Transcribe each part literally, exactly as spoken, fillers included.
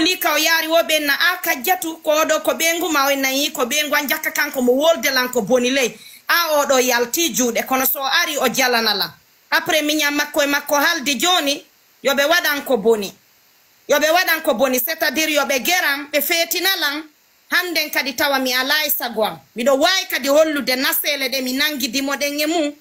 Ni ka o yaari wo ɓen na a kajjatu ko oɗo ko ɓeyngu ma o nayi ko ɓeyngu an jakka kanko mo wolde lan ko boni ley. A oɗo yalti juuɗe kono so o ari o jalana lan. Après miñan makko e makko haldi jooni yo ɓe waɗan ko boni. Yo ɓe waɗan ko boni c'est-à-dire yo ɓe geran ɓe feetina lan. Hannden kadi tawa mi alaa e sago am. Miɗo waawi kadi hollude naseele ɗe mi nanngidi mo ɗen e mum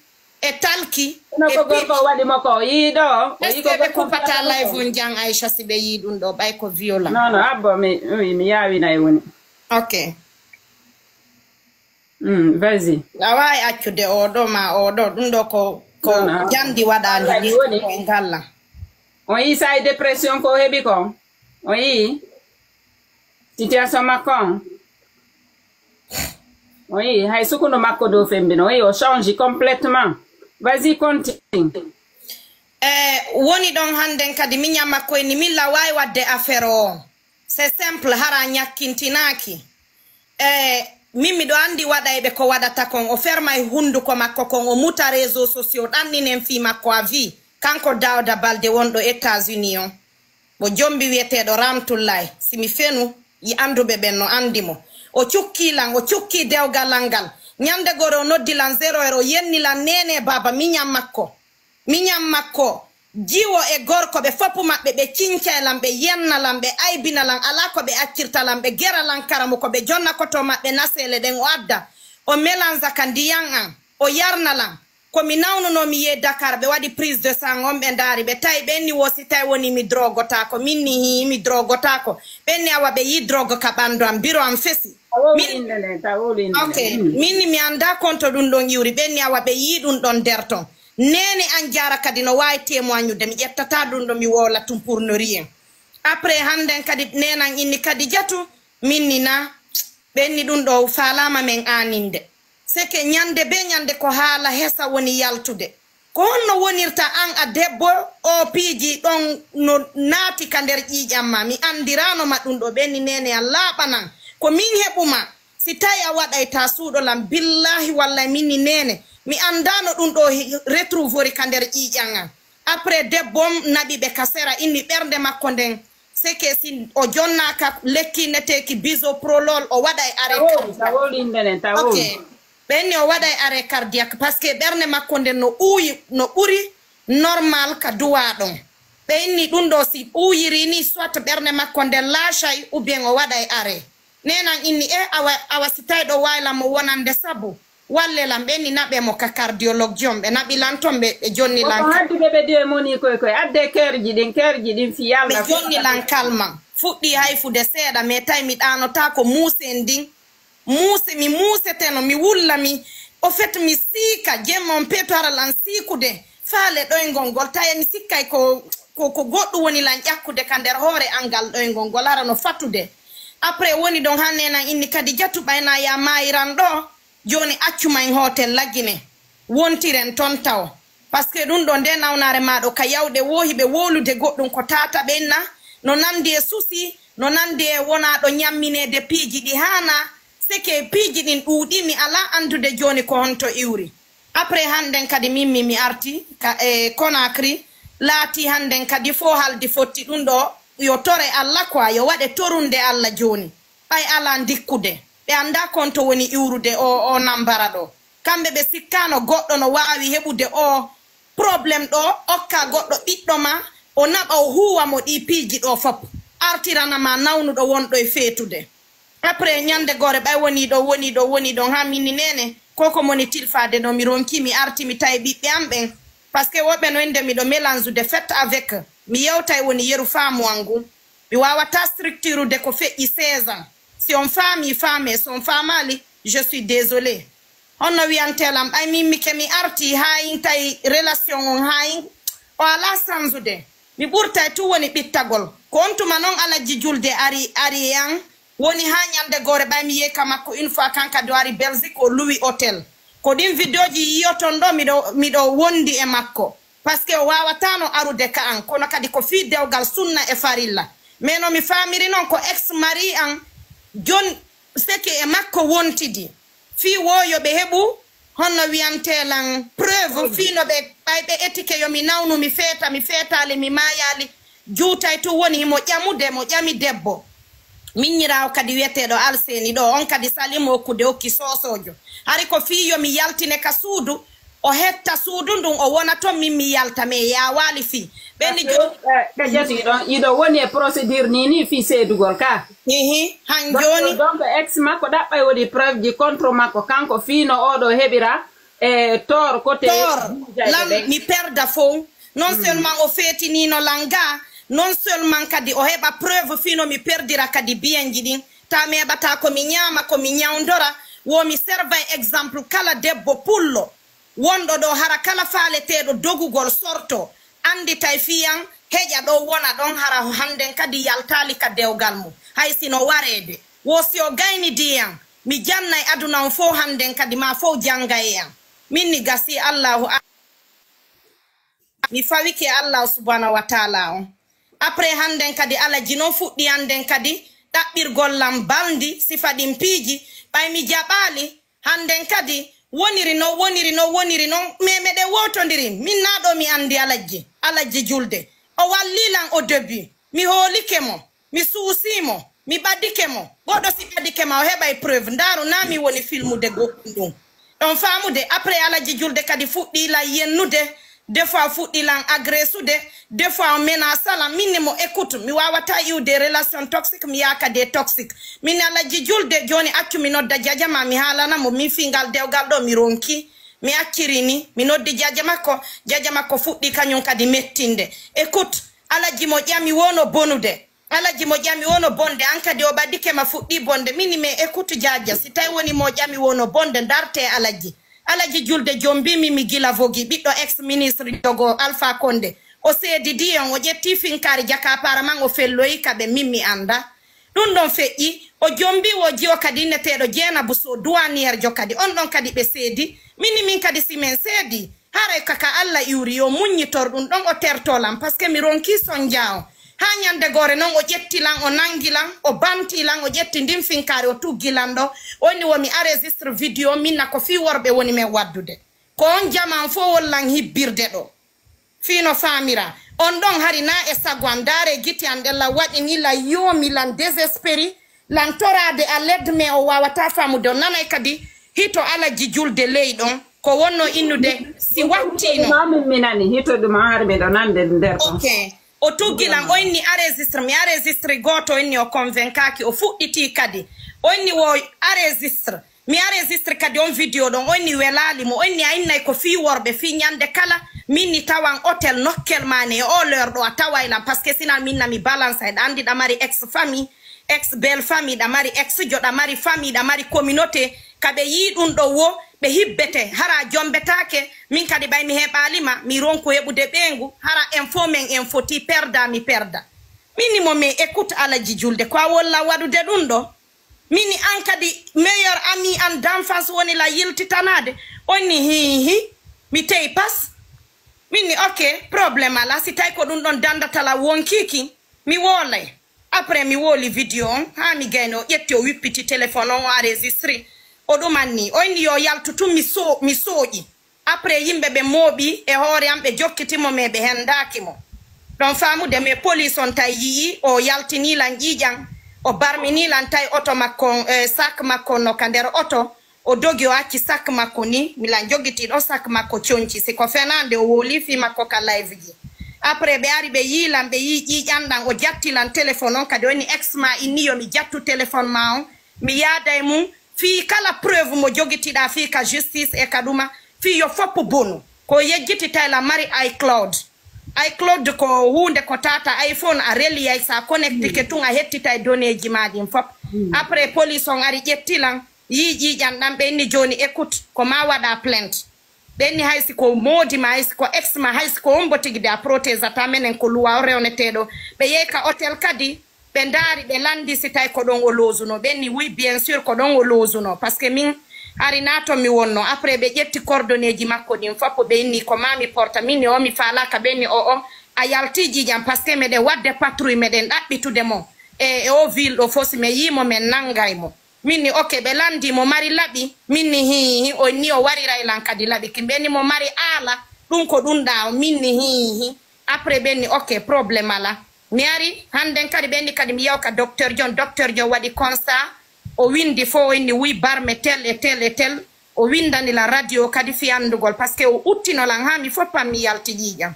e talki. Kono e ko gorko piiji. O waɗi mo ko o yii ɗo o est-ce yii ko que ɓe gorko kupata live on jan Aïcha si ɓe yii ɗum ɗo ɓay ko violent. Non non abbo mi mi mi yaawina e woni. Ok. Mm, vas-y. A waawi accude oo ɗoo ma oo ɗoo ɗum ɗoo ko ko Non, non. Jandi waɗaandi Wallahi ni woni. Ko e ngalla. On yii sa e dépression ko o heɓi ko on yii situation makko on. On yii hay sukundu makko dow fembino on yii o change complètement. Vas-y continue. E woni ɗon hannden kadi miñan makko en ni min la waawi waɗde affaire o. C'est simple hara ñakkintinaaki. E min miɗo anndi waɗayɓe ko waɗata kon o fermay hunnduko makko kon o muta réseau sociaux ɗanninen fii makko a vie. Kanko Dawda Balde wonɗo États-Unis on. Mo jombi wiyeteeɗo Ramtullaay, si mi fenu, yi annduɓe ɓen no anndi mo. O cukkii lan, o cukkii dewgal an ngal. Ñande goo o noddi lan zéro heure, o yenni lan neene baaba miñan makko. Miñan makko, jiwo e gorko ɓe fof maɓɓe ɓe cincay lan, ɓe yenna lan, ɓe aybina lan, alaa ko ɓe accirta lan, ɓe gera lan kara mo ko ɓe jonna koto maɓɓe naseele ɗen o adda. O melanza ka ndiyan an, o yarna lan. Ko mi nawnunoo mi yehi Dakar ɓe waɗi prise de sang on ɓe ndaari ɓe tawi ɓen ni wo si tawi woni mi drogotaako min ni hii mi drogotaako ɓen ni awa ɓe yii drogue ka ɓanndu am biro am fesi. A wowli min innde nden ta wowli innde ok nden min ni mi anndaa konto ɗum ɗon iwri ɓen ni awa ɓe yii ɗum ɗon nder ton. Neene an jaara kadi no waawi témoignude mi ƴettataa ɗum ɗo mi wowla tum pour ne rien. Après hannden kadi neenan inni kadi jatu min ni na ɓen ni ɗum ɗo faalaama men aaninde. Seke ñande bee ñande ko haala hesa woni yaltude. Ko honno wonirta an a debbo oo piiji ɗon no naati ka nder ƴiiƴan ma? Mi anndiraano ma ɗum ɗo ɓenni neene an laaɓanan. Ko min heɓu ma. Si tawi a waɗay ta suuɗo lan billaahi wallay min ni neene mi anndaano ɗum ɗo retrouvori ka nder ƴiiƴan an. Après debbo on naɓi ɓe ka sera inni ɓernde makko nden. Seke si o jonnaaka lekki neteeki bisoprolol o waɗay arrêt cardiaque. Ɓenni o waɗay arrêt cardiaque parce que ɓernde makko nden no ɓuuyi no ɓuri normal ka duwaa ɗon. Ɓe inni ɗum ɗo si ɓuuyiri ni soit ɓernde makko nden laacay ou bien o waɗay arrêt. Nenan inni e awa awa si tawi ɗo wawi lan mo wonande sabu. Walle lan ɓe ni naɓe mo ka cardiologue jom ɓe naɓi lan ton ɓe ɓe jonni lan. Ko haddi ɓe ɓe diwe moni koy koy adde kerji ɗin kerji ɗin fi yalla. Ɓe jonni lan kalman fuɗɗi hayfude seeɗa mais tawi mi ɗanotako muusen ndin. Muuse mi muuseteno mi wulla mi au fait mi siika jemma on peto hara lan siikude faale ɗoyngol ngol tawi mi sikkay ko ko ko goɗɗum woni lan ƴakkude ka nder hoore an ngal ɗoyngol ngol hara no fatude. Après woni ɗon han nenan inni kadi jatu ɓayna ya maayiran ɗo. Jooni accu ma en hootel Lagine wontiren ton tawo. Parce que ɗum ɗo nde nawnaare maaɗo ka yawɗe woo hiɓe wowlude goɗɗum ko tata ɓen na no nandi e susi no nandi e wonaaɗo ñammineede piiji ɗi haana. Seke piiji ɗin ɗuuɗi mi alaa anndude jooni ko honto iwri. Après hannden kadi min mi mi arti ka e Conakry laati hannden kadi fo haldi fotti ɗum ɗo yo tore Alla quoi yo waɗe torunde Alla jooni. Ɓay alaa ndikkude ɓe anndaa konto woni iwrude o o nambara ɗo. Kamɓe ɓe sikkaano goɗɗo no waawi heɓude oo probleem ɗoo okka goɗɗo ɓiɗɗo ma o naɓa o huuwa mo ɗii piiji ɗoo fof artirana ma nawnuɗo wonɗo e feetude. Après ñannde goore ɓay wonii ɗoo wonii ɗoo wonii ɗon haa minni neene ko ko moni tilfaade ɗoo mi ronkii mi arti mi tawi ɓiɓɓe am ɓen. Parce que woɓɓe no innde miɗo mélange de fait avec mi yewtay woni yeru faamu an ngun. Mi waawataa structure de ko feƴƴi seize ans. Si on faamii faamee, si on faamaali, je suis désolé. Honno wiyantee lan ɓay min mi ke mi artii haa in tawi relation on haa in o alaa sansude. Mi ɓurtay tun woni ɓittagol. Ko on tuma non Alajji Julde ari ari e an woni haa ñalnde goore ɓay mi yehi ka makko une fois kan kadi o ari Belgique o luwi hôtel. Ko ɗin vidéo ji yiyoton ɗo miɗo miɗo wondi e makko. Parce que o waawataano arude ka an, kono kadi ko fii dewgal sunna e farilla. Mais no mi faamiri non ko ex mari an, jon seke e makko wontidi. Fii woo yo ɓe heɓu honno wiyantee lan preuve fii no ɓe ɓay ɓe etike yo mi nawnu mi feeta mi feetaali mi maayaali. Juutay tun woni himo ƴamude, mo ƴami debbo miññiraawo kadi wi'eteeɗo Alseeni ɗoo, on kadi salimo okkude okki soosoojo. Hari ko fii yo mi yaltine ka suudu, o hetta suudu ndun, o wona ton, min mi yalta, mais yaawaali fii. Ɓenni jooni. Ka ƴetti ɗon, iɗo woni e procédure nii nii fii seedugol ka. Hihi, han jooni. Donc, donc, ex makko ɗaɓɓay woni preuve ji contre makko, kanko fii no oɗo heɓira e tort côté. Tort lan mi perda fow. Non seulement o feetiniino lan gaa, non seulement kadi o heɓa preuve fii no mi perdira kadi biyenji ɗin. Ta mi heɓata ko mi ñaama, ko mi ñawndora, wo mi serva e exemple kala debbo pullo wonɗo ɗoo, hara kala faaleteeɗo dogugol sorto, annditay fii an, heƴa ɗoo, wona ɗon, hara hannden kadi yaltaali ka dewgal mum, hay si no wareede. Wo si o gaynidii an, mi jannay aduna on fow hannden kadi, maa fow jannga e an. Min ni gasii Allaahu a-, mi fawike Allaahu subhaanahu wa taala on. Après hannden kadi Alaji non fuɗɗi hannden kadi ɗaɓɓirgol lan balndi sifa ɗin piiji, ɓay mi jaɓaali, hannden kadi woniri non, woniri non, woniri non, mais meɗen wowtondiri. Min naa ɗoo mi anndi Alajji, Alajji Julde. O wallii lan au début. Mi hoolike mo, mi suusii mo, mi ɓadike mo. Goɗɗo si ɓadike ma, o heɓay preuve. Ndaaru, naa min woni filmude goɗɗum ɗum. Ɗon faamude. Après, Alajji Julde kadi fuɗɗii lan yennude. Des fois, o fuɗɗii lan agressude. Des fois, o menasa lan. Min ne mo écoute. Mi waawataa iwde relation toxique, mi yaha ka des toxiques. Min ne Alajji Julde, jooni accu mi nodda jaja ma, mi haalana mo min fii ngal dewgal ɗoo mi ronki. Mi acciri ni, mi noddi jaja makko. Jaja makko fuɗɗii kañum kadi mettinde. Écoute, Alajji mo ƴami wo no bonude. Alajji mo ƴami wo no bonde, an kadi o ɓadike ma fuɗɗii bonde. Min ni, mais écoute jaja, si tawi woni mo ƴami wo no bonde, ndarte Alajji. Alajji Julde jombii mi, mi gila Vogi, ɓiɗɗo ex ministre jogo Alpha Condé. O seedidii on, o ƴettii finkaari jakapaara man, o felloyi ka ɓe, min mi annda. Ɗum ɗon feƴƴi, o jombii wo jiwo kadi inneteeɗo Jeenabu Sow, douanière jo kadi. On ɗon kadi ɓe seedi. Min ni min kadi si men seedi, haray ka ka Alla iwri, yo muññitor ɗum ɗon, o tertoo lan, parce que mi ronkii sonjaa on. Haa ñande goore non, o ƴetti lan, o nangi lan, o bantii lan, o ƴetti ndin finkaari, o tuggi lan ɗo. O inni wo mi enregistre vidéo, min na ko fii worɓe woni men waddude. Ko on jamaa on fow won lan hibbirde ɗo. Fii no faamira. On ɗon hari naa e sago an, ndaaree gite an ɗen lan waɗi ni lan yoomi, lan désespéré, lan toraade à l'aide, mais o waawataa faamude. On nanay kadi hito Alajji Julde ley ɗon. Ko wonno innude si wattiino. Maa min mi nani, hito ɗum hari miɗo nande nder ɗon. Ok. O tuggi lan, o inni enregistre, mi enregistre gooto, o inni o convaincaaki, o fuɗɗitii kadi. O inni wo enregistre. Mi enregistre kadi on vidéo ɗon, o inni welaali mo, o inni a innay ko fii worɓe, fii ñande kala, min ni tawan hôtel nokkel maa ne, e o l'heure ɗo a taway lan, parce que sinon min na mi balance, eɗa anndi ɗa mari ex famille, ex belle famille, ɗa mari ex jo, ɗa mari famille, ɗa mari communauté, ka ɓe yii ɗum ɗo wo, ɓe hibbete, hara jombetaake, min kadi ɓay mi heɓaali ma, mi ronku heɓude ɓeyngu, hara info men en foti perda, mi perda. Min ni mo, mais écoute Alajji Julde, ko a wolla waɗude ɗum ɗo? Min ni an kadi meilleur ami an d'enfance woni la yiltitanaade. On ni hii hii. Mi tey pas. Min ni ok, problème alaa. Si tawi ko ɗum ɗon dandata la wonkii kin, mi woolay. Après mi wooli vidéo on, haa mi gayni o ƴetti o wippiti téléphone on o enregistré. O ɗuman ni. O inni yo yaltu tun mi so-, mi sooƴi. Après, yimɓe ɓe mooɓi e hoore am, ɓe jokkiti mo, mais ɓe hendaaki mo. Ɗon faamude, mais police on tawi yi'i, o yaltini lan ƴiiƴan, o barmini lan tawi oto makko on, eh, sac makko on no ka nder oto, o dogi, o acci sac makko ni, mi lan jogiti ɗo sac makko conci, si ko fenaande o woli fii makko ka live ji. Après, ɓe ari ɓe yi'i lan, ɓe yi'i ƴiiƴan ɗan, o jatti lan téléphone on, kadi o inni ex ma inni yo mi jattu téléphone ma on, mi yaada e mum, fii kala preuve mo jogitiɗaa fii ka justice e ka ɗuma, fii yo fof bonu. Ko yejjiti tawi la mari iCloud. iCloud ko huunde ko tata iPhone a reliyay, sa connectike tun a hettitay données ji ma ɗin fof. Après police on ari ƴetti lan, yii ƴiiƴan ɗan, ɓe inni jooni écoute, ko ma waɗa plainte. Ɓe inni hay si ko moodi ma, hay si ko ex ma, hay si ko on mbo tigi de a protégata menen ko luwa o rewneteɗo. Ɓe yehi ka hôtel kadi, ɓe ndaari, ɓe lanndi si tawi ko ɗon o loosuno. Ɓe inni oui, bien sûr, ko ɗon o loosuno. Parce que min ari naa to mi wonno. Après, ɓe ƴetti coordonnées ji makko ɗin fof, ɓe inni ko maa mi porta. Min ni o mi faalaaka, ɓe inni o o, a yalti ƴiiƴan, parce que meɗen waɗde patrouille, meɗen ɗaɓɓitude mo. E, e o ville ɗo fof, si mi yii mo, min nanngay mo. Min ni ok, ɓe lanndi mo mari laɓi. Min ni hii, hii, o ni o wariray lan kadi laɓi. Kin ɓe ni mo mari aala, ɗum ko ɗum ɗa o. Min ni hii, hii. Après, ɓe ni ok, problème alaa. Mi ari hannden kadi ɓenni kadi mi yaw ka docteur John. Docteur John waɗi constat, o windi fof, o inni oui, Barme tel e tel e tel. O windani la radio kadi fi anndugol, parce que o uttino lan haa mi foppan mi yalti ƴiiƴam.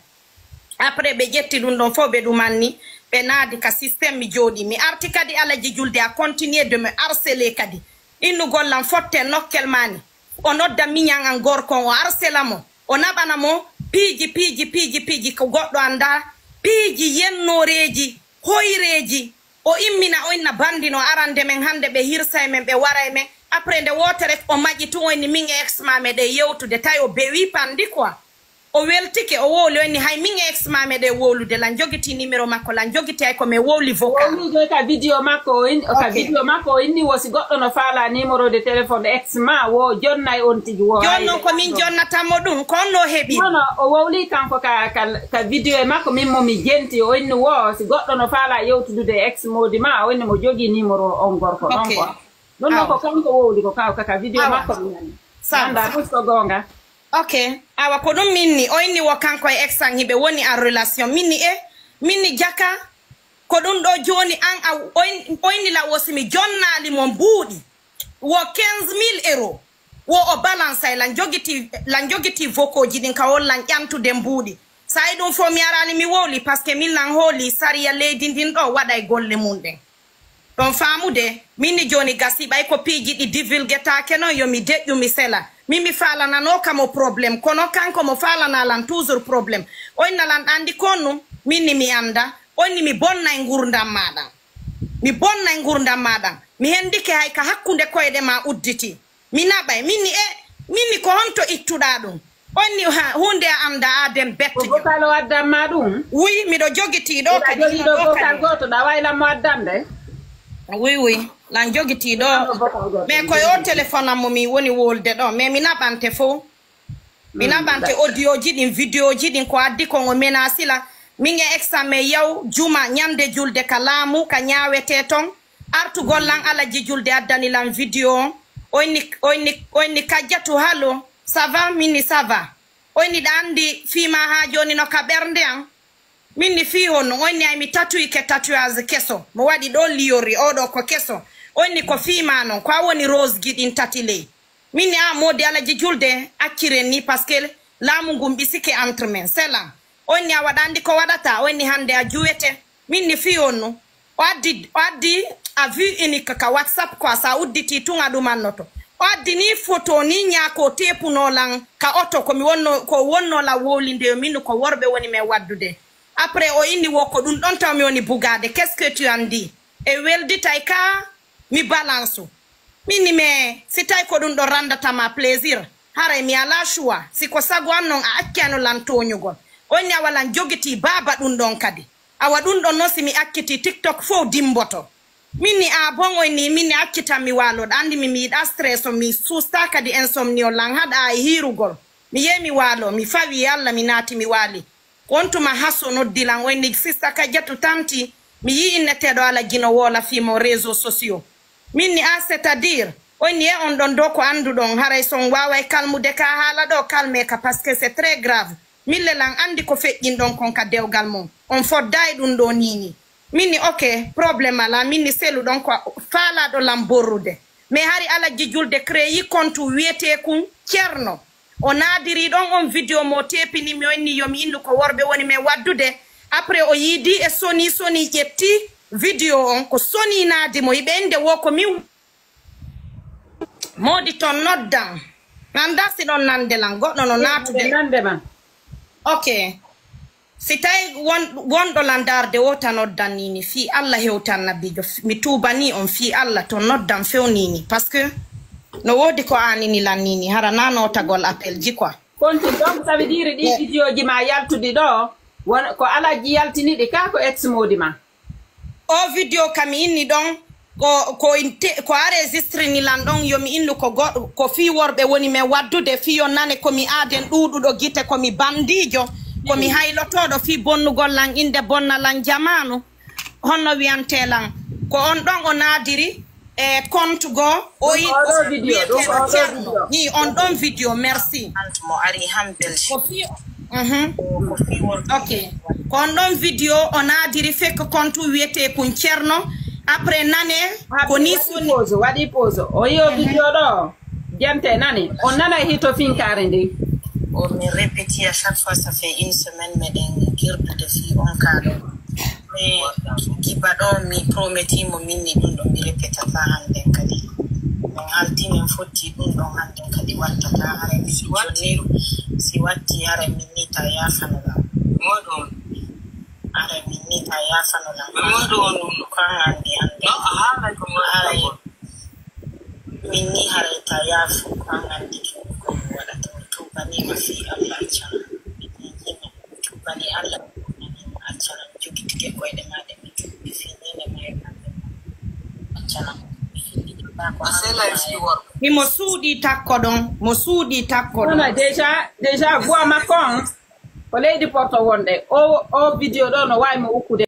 Après ɓe ƴetti ɗum ɗon fof, ɓe ɗumanni, ɓe naadi ka système, mi jooɗi. Mi arti kadi Alaji Julde a continuer de me harceler kadi. Innugol lan fotte nokkel maani. O nodda miñan an gorko on, o harcela mo. O naɓana mo piiji, piiji, piiji, piiji ko goɗɗo anndaa. Piiji yennooreeji, hoyreeji. O immina o inna banndino arande men hannde, ɓe hirsa e men, ɓe wara e men. Après nde wootere o maƴi tun, o inni min e ex ma meɗen yewtude, tawi o bewii panndi quoi. O weltike, o wowli, o inni hay min e ex ma meɗen wowlude, lan jogiti numéro makko, lan jogiti hay ko men wowli vocal. Wowli joy ka vidéo makko, o in-, ka Ok. Vidéo makko o inni wo si goɗɗo no faala numéro de téléphone ex ma, wo jonnay on tigi, wo Jooni non ko min jonnatanmo ɗum, ko on no heɓi. Non, non, o wowli kanko ka, ka, ka vidéo e makko, min mo mi jenti, o inni wo si goɗɗo no faala yewtudude e ex moodi ma, o inni mo jogii numéro on gorko ɗon Ok. Quoi. Non, non, Awa. Ko kanko wowli ko ka, ka, ka vidéo Awa. Makko mi nani. Sawa. Anda ɗum ko goonga. Ok, awa ko ɗum minni, o inni wo kanko e ex an hiɓe woni en relation. Minni e, minni jaka, ko ɗum ɗo jooni an a, o in-, o inni la wo si mi jonnaali mo mbuuɗi, wo quinze mille euros, wo o balance ay lan jogiti, lan jogiti vocoji ɗin ka won lan ƴantude mbuuɗi. Sa e ɗum fof mi araali mi wowli, parce que min lan hooli sariya leydi ndin ɗo waɗay golle mum ɗen. Ɗon faamude, min ni jooni gasi ɓay ko piiji ɗi divulguetaake non, yo mi deƴƴu, mi sela. Min mi faalananooka mo problème, kono kanko mo faalana lan toujours problème. O inna lan ɗa anndi kon ɗum, min ni mi annda, o inni mi bonnay ngurdam maa ɗan. Mi bonnay ngurdam maa ɗan. Mi hendike hay ka hakkunde koyɗe maa udditi. Mi naɓay, min ni e, min ni ko honto ittuɗaa ɗum? On ni ha, huunde a annda aaden Ko bettude. Vocal o addan ma ɗum? Oui, miɗo jogitii ɗo Ina kadi, jogii hino ɗo ɗo vocal kadi. Gooto, ɗa waawi lan mo addande? Oui, oui, lan jogitii ɗo. Ɗo vocal gooto. Mais koye o téléphone am mo mi woni wolde ɗo, mais mi naɓante fof. Mi Mm, naɓante d'accord. Audio ji ɗin, vidéo ji ɗin, ko addi kon o menasi lan. Min e examen yaw, juma, ñande julde ka laamu, ka ñaawetee ton. Artugol lan Alaji Julde addani lan vidéo on. O inni, o inni, o inni, Kajjatu, halo, ça va? Min ni, ça va. O inni, ɗa anndi fii maa haa jooni no ka ɓernde an? Min ni, fii honno? O inni, ay mi tatuyike tatouage keso. Mo waɗi ɗo liyori, oo ɗo ko keso. O inni, ko fii maa non, ko a woni rose ji ɗin tati ley. Min ni, a moodi Alaji Julde, acciren ni, parce que laamu ngun ɓisike entre men. Selam. O inni, a waɗa anndi ko waɗata? O inni, hannde a juwete. Min ni, fii honno? O addi, o addi a vue unique ka WhatsApp quoi, sa udditi tun a ɗumannoto. O addi ni photo ni ñaako teepunoo lan ka oto, ko mi wonno, ko wonno lan wowlinde yo min ko worɓe woni men waddude. Après o inni wo ko ɗum ɗon taw mi woni bugaade. Qu'est-ce que tu en dis? E welditay ka mi balance. Min ni, mais si tawi ko ɗum ɗon randata ma plaisir, haray mi alaa choix. Si ko sago an non a accayno lan tooñugol. On ni awa lan jogitii baaba ɗum ɗon kadi. Awa ɗum ɗon non si mi accitii TikTok fof dimboto. Min ni, ah bon, on ni, min ni accitan mi waalo. Ɗa anndi mi, mi yiɗaa stress, mi suustaa kadi insomnie lan haɗa e hiirugol. Mi yehi mi waalo, mi fawi e Alla, mi naati mi waali. On tuma Hasso noddi lan, o inni, "Sista Kajjatu, tanti, mi yii inneteeɗo Alaji no woola fii mon réseaux sociaux." Min ni, "Ah, c'est-à-dire?" O inni, "E on ɗon ɗo ko annduɗon, haray so on waaway kalmude ka haala ɗo, kalmee ka, parce que c'est très grave. Mille lan anndi ko feƴƴinɗon kon ka dewgal mon. On foddaay ɗum ɗo nii nii." Min ni, "Ok, problème alaa." Min ni, "Selu ɗon ko faalaaɗo lan borrude." Mais hari Alaji Julde créé compte wiyeteekun Ceerno. O naadirii ɗon on vidéo mo teepini mi, o inni yo mi innu ko worɓe woni men waddude. Après o yiidii e Sony, Sony ƴetti vidéo on, ko Sony naadi mo, iɓe innde wo ko min. Moodi ton noddan. Mi anndaa si ɗon nande lan, goɗɗo no naatude. Nande ma. Ok. Si tawi won-, wonɗo lan darde wota noddan nii nii, fii Alla hewtan Nabiijo, f-, mi tuubanii on fii Alla to noddan few nii nii, parce que no woodi ko aanini lan nii nii, hara na nootagol appel ji quoi. Konti, donc ça veut dire ɗi vidéo ji ma yaltuɗi ɗo, won-, ko Alaji yaltini ɗi, ka ko ex moodi ma? O vidéo ka mi inni ɗon, ko, ko inte-, ko enregistré ni lan ɗon, yo mi innu ko go-, ko fii worɓe woni men waddude, fii yo nane ko mi aaden ɗuuɗuɗo gite, ko mi bandiijo, ko mi haylotooɗo fii bonnugol lan innde, bonna lan jamaanu. Honno wiyantee lan? Ko on ɗon o naadiri e compte goo, o yi-, Ɗum oɗo vidéo, ɗum wiyeteeɗo oɗo Ceerno. Vidéo. Ni on ɗon vidéo, merci. Mo ari han Belgique. Ko fii Mhm. Ko fii worɓe. Ok. Ko on ɗon video o naadiri fake compte wiyetee kun Cerno. Après nane ko ni waɗi pause, waɗi pause. O yiyo video ɗo. Jente nani. On nana hito finkaare ndi. O mi répéti à chaque fois, ça fait une semaine meɗen girdude fii on kaa ɗo. Mais giba ɗo mi prometimo minni ɗum ɗo mi répétata hannden kadi. Min halti min fotti ɗum ɗon hannden kadi wattata hare mi jonni ɗum. Si watti hare min ni ta yaafano lam. Hare min ni ta yaafano lam. Ko an anndi hannde. Haray min ni haray ta yaafu ko an anndi ko mi waɗata. Mi tuubanima fii Allah accana. Mi tuubani Allah accana. Mi jogitike koyɗe maa ɗe mi tuubi fii nene mayre accana. Himo suuɗi takko ɗon, mo suuɗi takko ɗon. Déjà, déjà voix makko on ko leydi Porto wonde. O o video ɗo no waawi mo ukkude.